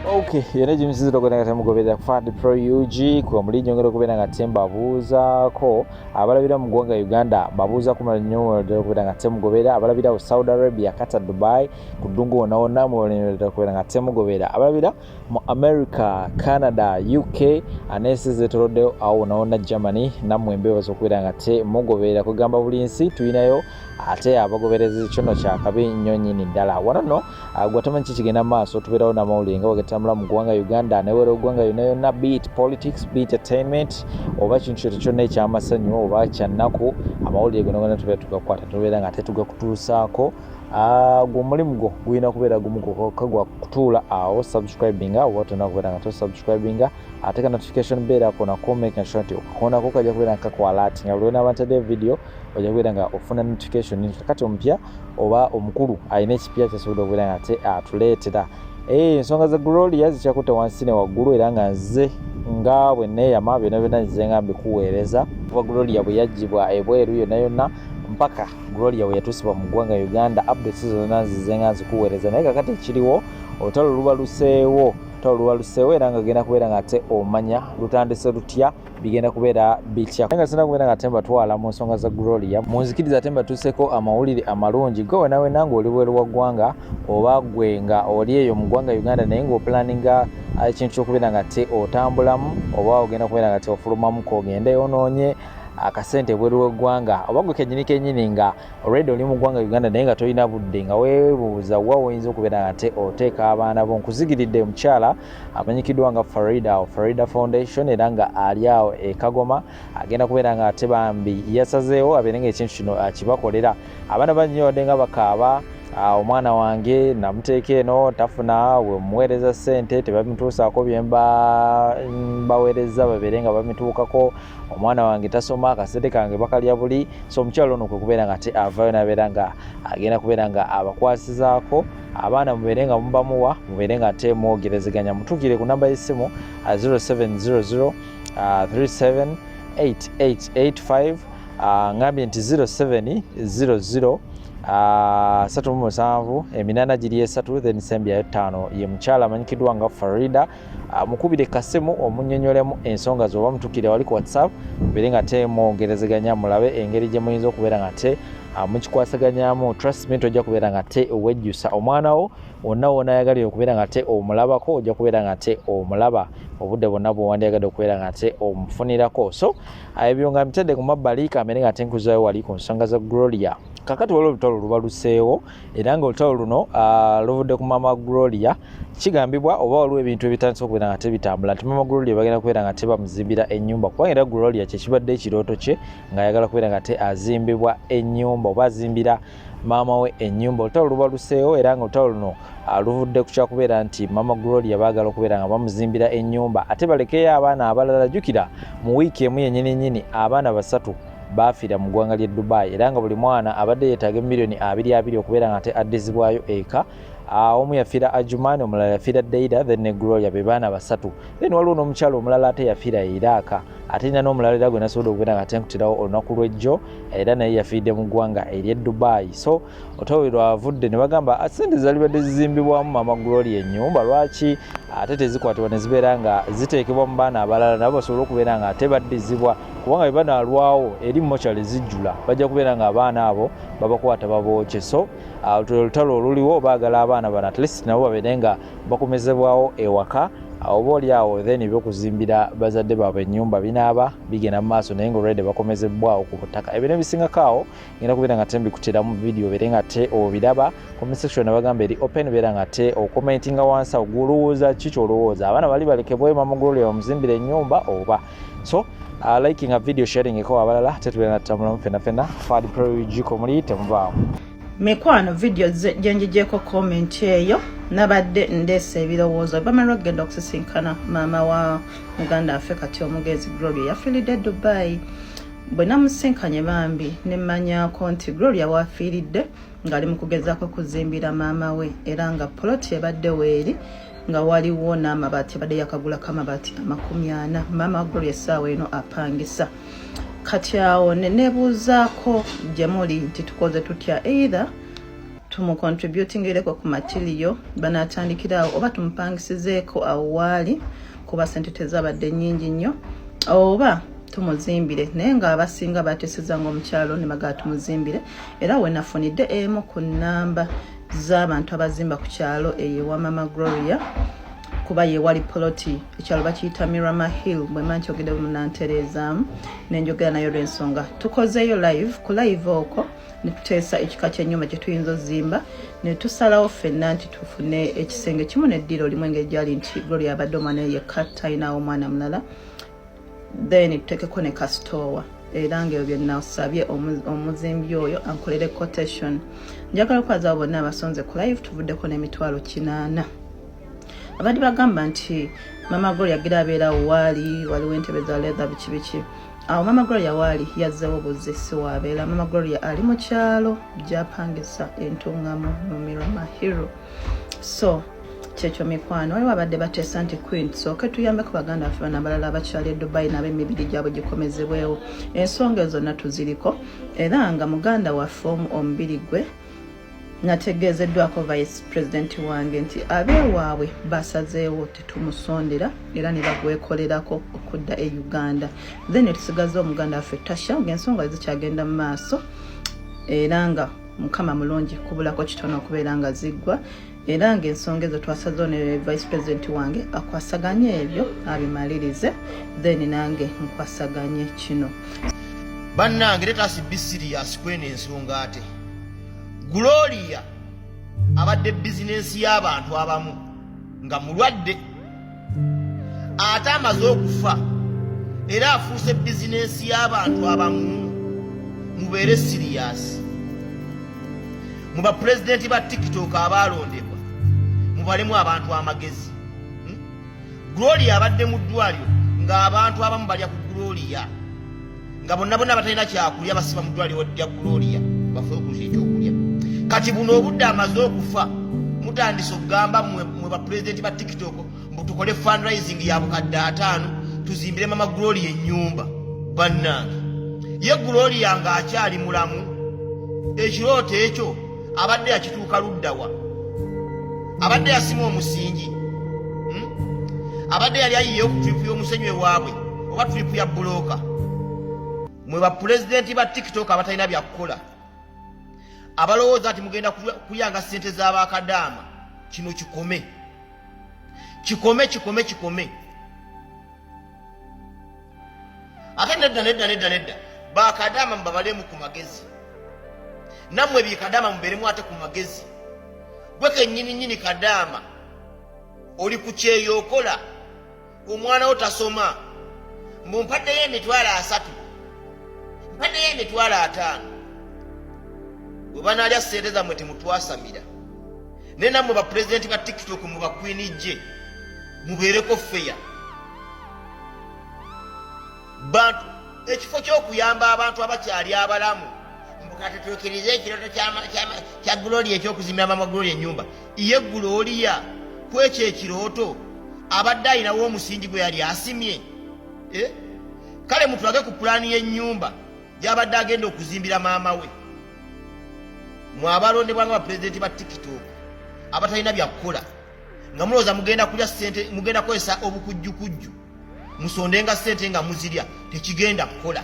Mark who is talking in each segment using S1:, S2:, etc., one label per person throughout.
S1: Okay, yonna gyemusinzira okubeera nga temugoberera Fad Pro UG kwe muli. Nyongera okubeera nga tembabuuzaako abalabira mu ggwanga Uganda, babuuzaako nnyo ddala okubeera nga temugoberera abalabira mu Saudi Arabia, Qatar, Dubai, ku ddungu wonna wonna, mubeera okubeera nga temugoberera abalabira mu America, Canada, UK n'ensi zeetoloddeyo awo wonna wonna, Germany, nammwe mbeebaza okubeera nga temugoberera. Kugamba buli nsi tulinayo ate abagoberezi, kino kyakabi nnyo nnyini ddala. Wano nno gwe tamanyi kikigenda mu maaso, tubeerawo n'amawulire nga wegatambula mu ggwanga Uganda newera eggwanga yonna yonna, be it politics, be it entertainment, oba kintu kyonna kyonna ekyamasanyu oba kyannaku, amawulire gonna gonna tubeera tugakwata, tubeera nga ate tugakutuusaako. Gwe omulimu gwo gulina kubeera gumu gwokka, gwa kutuula awo subscribinga oba tolina kubeera nga tosubscribinga, ate ka notification bell ako nako making sure nti okakoonako, kajja kubeera nga kaku alert nga buli lwenaaba ntaddeyo video ojja kubeera nga ofuna notification nti kakati omupya oba omukulu alina ekipya kyasobodde okubeera nga ate atuleetera. Ensonga za Gloria zikyakutte wansi ne waggulu, era nga nze nga bwe neeyama byonna byonna nzize nga mbikuweereza kuva Gloria bwe yaggyibwa ebweru yonna yonna mpaka Gloria bwe yatuusibwa mu ggwanga Uganda. Updates zonna nzize nga nzikuweereza, naye kakati ekiriwo, olutalo luba luseewo, olutalo luba luseewo, era nga genda kubeera nga ate omanya lutandise lutya, bigenda kubeera bitya. Nga sina kubeera nga ate mbatwala mu nsonga za Gloria, munzikiriza ate mbatuuseko amawulire amalungi. Gwe wena wena ng'oli bweru wa ggwanga oba gwe nga oli eyo mu ggwanga Uganda naye ng'oplaninga ekintu ky'okubeera nga te otambulamu oba ogenda kubeera nga te ofulumamuko ogende onoonye akasente ebweru w'eggwanga, oba gwe kenyini kenyini nga already oli mu ggwanga Uganda naye nga tolina budde, nga weebuuza wa oyinza okubeera nga te oteeka abaana bo, nkuzigiridde omukyala amanyikiddwa nga Farida, Farida Foundation, era nga ali awo e Kagoma. Agenda kubeera nga ate bambi yasazeewo abeere nga ekintu kino akibakolera. Abaana bangi wadde nga bakaaba, omwana wange namuteeka eno tafuna wemuweereza ssente, tebamutuusaako byemba baweereza babeere nga bamituukako, omwana wange tasoma, akasente kange bakalya buli. So omukyalo ono kwe kubeera nga te avaayo n'abeera nga agenda kubeera nga abakwasizaako abaana, mubeere nga mubamuwa, mubeere nga ate mwogerezeganya. Mutuukire ku namba y'essimu 0700 378885. Ngambye nti 0700 37 8 3, then sembyayo 5. Ye mukyala amanyikiddwa nga Farida. Mukubire kasimu omunnyonnyolemu ensonga ze, oba mutukire wali ku WhatsApp, mubeere nga te mwogerezeganya, mulabe engeri gye muyinza okubeera nga te mukikwasaganyamu. Trust me, tojja kubeera nga te wejjusa. Omwana wo wonna wonna ayagalira okubeera nga te omulabako, ojja kubeera nga te omulaba obudde bwonna bwewandyagadde okubeera nga te omufunirako. So ebyo nga mbitadde ku mabbali, kamere nga te nkuzayo wali ku nsonga za Gloria. Kakati waliwo olutalo luba luseewo, era nga olutalo luno luvudde ku mama Gloria. Kigambibwa oba waliwo ebintu ebitandise okubeera nga tebitambula nti mama Gloria bagenda kubeera nga tebamuzimbira ennyumba, kubanga era Gloria kyekibadde ekirooto kye ng'ayagala kubeera nga te azimbibwa ennyumba oba azimbira maama we ennyumba. Olutalo luba luseewo, era nga olutalo luno luvudde ku kyakubeera nti mama Gloria baagala okubeera nga bamuzimbira ennyumba ate balekeyo abaana abalala. Jjukira mu wiiki emu yennyini nnyini abaana basatu baafiira mu ggwanga ly'e Dubai, era nga buli mwana abadde yeetaaga emiliyoni abiri abiri okubeera nga ate addizibwayo eka. Omu yafiira Ajman, omulala yafiira Deira, then ne Gloria, be baana basatu. Then waliwo n'omukyalo omulala ate yafiira Iraq, ate nina n'omulala era gwe nasobodde okubeera nga ate nkutirawo olunaku lw'ejjo, era naye yafiiridde mu ggwanga ery'e Dubai. So otowe lwavudde ne bagamba sente zalibadde zizimbibwamu mama Gloria ennyumba, lwaki ate tezikwatibwa ne zibeera nga ziteekebwa mu baana abalala, nabo basobole okubeera nga ate baddizibwa, kubanga bwe banaalwawo eri mochale zijjula, bajja kubeera nga abaana abo babakwata babookye. So olutalo oluliwo, baagala abaana bano at least nabo babeere nga bakomezebwawo ewaka, oba oli awo then ebyokuzimbira bazadde baabwe ennyumba binaaba bigenda mu maaso, naye nga already bakomezebwawo ku butaka. Ebyo nebisingako awo ngenda kubeera nga te mbikuteramu video, obeere nga te obiraba. Comment section nabagamba eri open, beera nga te ocommentinga wansi awo gwolowooza ki, kyolowooza, abaana bali balekebwe, mama Gloria bamuzimbira ennyumba oba. So liking a video, sharing eko abalala, tetubeera nga tutambulamu fena fena. Fad Pro muli temuvaawo.
S2: Mikwano, video gyenjigyeko comment eyo, nabadde ndeesa ebirowoozo bamala okugenda okusisinkana maama wa muganda waffe kati omugenzi Gloria yafiiridde Dubai. Bwe namusinkanye bambi nemmanyako nti Gloria wafiiridde ng'ali mu kugezaako kuzimbira maama we, era nga poloti ebadde weeri nga waliwo n'amabaati, abadde yakagulako amabaati 40. Maama wa Gloria essaawa eno apangisa. Kati awo ne neebuuzaako gye muli nti tukoze tutya? Either Tumucontributingireko ku material banatandikirawo, oba tumupangisizeeko awo waali, kuba sente tezabadde nnyingi nnyo, oba tumuzimbire. Naye nga abasinga bateseza nga omukyalo ne bagala tumuzimbire. Era wenafunidde emu ku nnamba z'abantu abazimba ku kyalo eyo ewa Mama Gloria, kuba yewali poloti. Ekyalo bakiyita Mirama Hill, bwema nkyogedde munantereezaamu. Nenjogera nayo lwensonga tukozeeyo live. Ku live okwo netuteesa ekika ky'ennyumba kye tuyinza ozimba, ne tusalawo ffenna nti tufune ekisenge kimu neddiiro limu, engeri gyali nti Gloria abadde omwana yekka, talinawo omwana mulala. Then tuteekeko ne kasitoowa. Era nga ebyo byenasabye omuzimbi oyo ankolere quotation. Njagala okwazaabo bonna abasonze ku live. Tuvuddeko n'emitwalo 80. Abadde bagamba nti Mama Gloria agira abeerawo waali waliwo entebe za leather, biki biki awo. Mama Gloria waali yazzewo buzzi, si waabeera. Mama Gloria ali mu kyalo gyapangisa Entungamo mu Mirama Hill. So kyekyo mikwano. Waliwo abadde bateesa nti, "Queen, tusooke tuyambeko baganda baffe bano abalala abakyali e Dubai, nabo emibiri gyabwe gikomezebwewo." Ensonga ezo zonna tuziriko. Era nga muganda waffe omu omubiri gwe nategeezeddwako vice president wange nti abeewaabwe basazeewo tetumusondera, era ne bagwekolerako okudda e Uganda. Then netusigaza omuganda waffe Tasha, ngaensonga zikyagenda mu maaso, era nga Mukama mulungi, kubulako kitono okubeera nga ziggwa. Era ngaensonga ezo twasazeewo ne vice president wange akwasaganye ebyo abimalirize, then nange nkwasaganye kino.
S3: Bannange, let us be serious kweno ensonga. Ate Gloria abadde bizinensi y'abantu abamu nga mulwadde, ate amaze okufa era afuuse bizinensi y'abantu abamu. Mubeere serious. Mu bapulezidenti ba TikTok abaalondebwa, mubalemu abantu amagezi. Gloria abadde mu ddwaliro ng'abantu abamu balya ku Gloria, nga bonna bonna batalina kyakulya basiba mu ddwaliro lya Gloria bafe okuza ekyokulya. Kati buno obudde amaze okufa, mutandise okugamba mwe bapulezidenti ba TikTok mbu tukole fundraising ya 5,000 tuzimbire Mama Gloria ennyumba. Bannange, ye Gloria ng'akyali mulamu, ekirooto ekyo abadde yakituuka luddawa? Abadde yasima omusingi? Abadde yali ayiyeyo ku trip y'omusenyu ewaabwe oba trip ya bulooka? Mwe bapulezidenti ba TikTok abatalina byakukola, abalowooza nti mugenda kulyanga ssente z'abakadaama, kino kikome, kikome, kikome, kikome. Ate nedda, nedda, nedda, nedda. Bakadaama mubabalemu ku magezi. Nammwe bikadaama mubeeremu ate ku magezi. Gwe kennyini nnyini kadaama oli ku kyeyo okola, omwana wo tasoma, mbu mpaddeyo 30,000, mpaddeyo 50,000. Bwe banaalya ssente zammwe, temutwasamira. Naye nammwe bapulezidenti ba TikTok, mu bakwinijje, mubeereko feya bantu. Ekifo ky'okuyamba abantu abakyali abalamu, mbu katutuukirize ekirooto kya Gloria ekyokuzimbira Mama Gloria ennyumba. Ye Gloria ku ekyo ekirooto abadde ayinawo omusingi gwe yali asimye? Eh? Kale mutulage ku pulaani y'ennyumba gy'abadde agenda okuzimbira maama we. Mwe abalondebwa nga bapulezidenti ba TikTok abatalina byakukola, nga mulowooza mugenda kulya ssente, mugenda kukozesa obukujjukujju musondenga ssente nga muzirya, tekigenda kukola.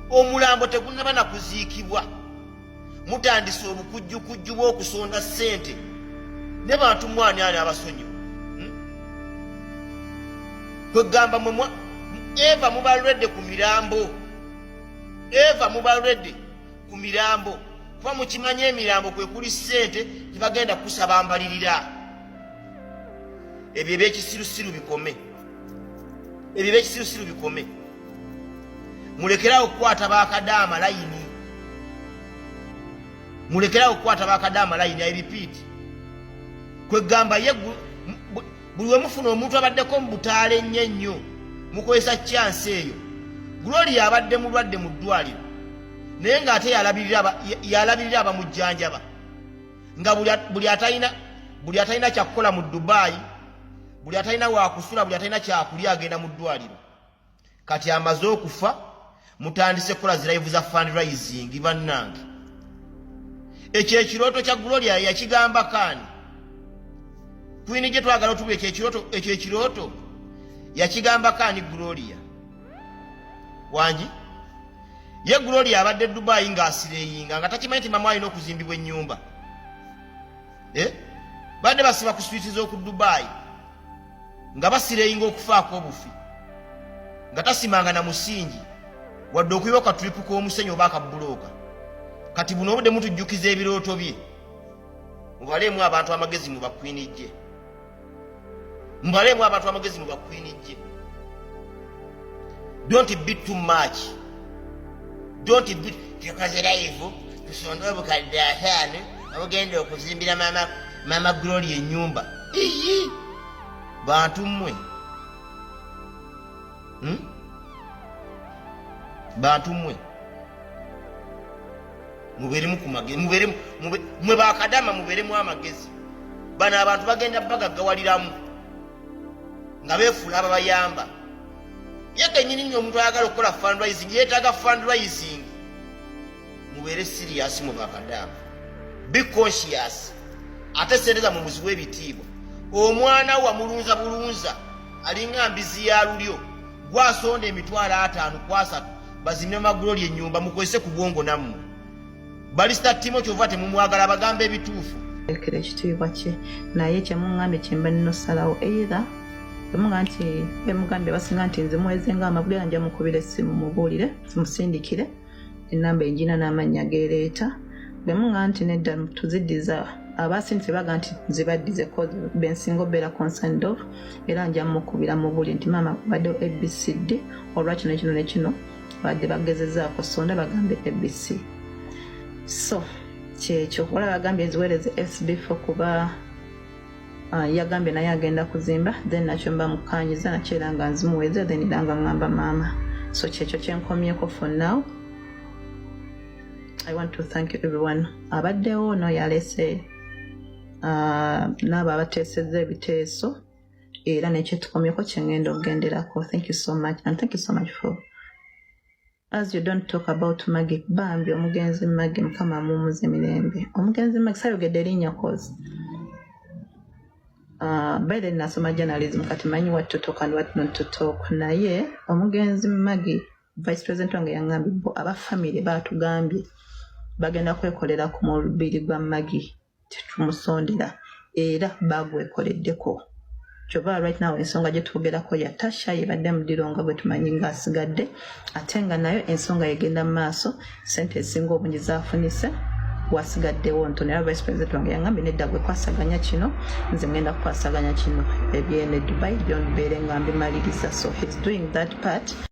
S3: Omulambo tegunaba na kuziikibwa, mutandise obukujjukujju bw'okusonda ssente. Ne bantu mwani ani abasonyiwa? Kwegamba mwe eva muba ready ku mirambo, eva muba ready ku mirambo, kuba mukimanya emirambo kwe kuli ssente. Tebagenda kusaba mbalirira. Ebyo ebyekisirusiru bikome, ebyo ebyekisirusiru bikome. Mulekerawo okukwata bakadaama layini, mulekerawo okukwata bakadaama layini. I repeat, kwegamba ye buli we mufuna omuntu abaddeko mu butaala ennyo ennyo, mukozesa chance eyo. Gloria abadde mulwadde mu ddwaliro, naye ng'ate yalabirira abamujjanjaba, nga buli atalina kyakukola mu Dubayi, buli atalina wakusula, buli atalina kyakulya agenda mu ddwaliro. Kati amaze okufa, mutandise kukola zi live za fundraising. Bannange, Ekyo ekirooto kya Gloria yakigamba kaani? Queen gye twagala otubula ekyo ekirooto, ekyo ekirooto yakigamba kaani? Gloria wangi ye Gloria abadde Dubai ng'asireyinga nga takimanyi nti mama alina okuzimbibwa ennyumba, eh? Badde basiba ku switi z'oku Dubai nga basireyinga okufaako obufi, nga tasimanga na musingi wadde okuyiwa katuripu k'omusenyu oba akabulooka. Kati buno obudde mutujjukiza ebirooto bye. Mubaleemu abantu amagezi mu bakwinijje, mubaleemu abantu amagezi mu bakwinijje. Don't be too much, don't be.
S4: Tukoze live, tusonde obukadde 50 obugenda okuzimbira mama
S3: Glory ennyumba. Iyi, bantu mmwe, Bantu mmwe, mubeeremu ku magezi, mubeeremu mwe bakadama, mubeeremu amagezi. Bano abantu bagenda bagaggawaliramu nga beefuula ababayamba. Ye kenyini nnyo omuntu ayagala okukola fundraising yeetaaga fundraising. Mubeere serious mu bakadaama, be conscious. Ate sente zammwe muziwe ebitiibwa. Omwana wamulunza bulunza alinga mbizi ya lulyo, gwasonda 530,000 bazimye maguloli ennyumba. Mukozese ku bwongo nammwe. Balisita Timo, kyova temumwagala, abagamba ebituufu.
S2: Lekera ekitiibwa kye, naye kyemuŋŋambye kyemba nina osalawo. Either emuga nti emugambye basinga nti nze muwezenga amabwera, nja mukubira essimu mubuulire, musindikire enamba engina n'amannya geereeta. Bwe muŋŋa nti nedda, tuziddiza, abasindise baga nti nzibaddize bensinga obeera concerned of, era nja mukubira mubuulire nti maama, badde ABCD olwa kino, kino ne kino, badde bagezezaako sonda bagambe ABC. So kyekyo, wala bagambye nziweereze SB4 kuba yagambye naye agenda kuzimba, then nakyo mba mukanyiza nakyo era nga nzimuweeza, then era nga ngamba maama. So kyekyo kyenkomyeko for now. I want to thank you everyone abaddewo no yalese n'abo abateesezza ebiteeso, era nekyetukomyeko kyengenda okugenderako. Thank you so much, and thank you so much for as you don't talk about Maggie. Bambi omugenzi Maggie, Mukama amuwumuze mirembe. Omugenzi Maggie sayogedde erinnya cause by then nasoma journalism, kati manyi what to talk and what not to talk. Naye omugenzi Maggie, vice president wange yaŋŋambye bo aba family baatugambye bagenda kwekolera ku mubiri gwa Maggie, tetumusondera, era bagwekoleddeko. Kyova right now ensonga gye twogerako ya Tasha, yebadde mudiro nga bwe tumanyi ng'asigadde, ate nga nayo ensonga yegenda mu maaso. Sente ezisinga obungi zafunise, wasigaddewo ntono. Era vice president wange yangambye nedda, gwe kwasaganya kino, nze ngenda kukwasaganya kino, ebyene Dubai byombeere nga mbimaliriza. So he's doing that part.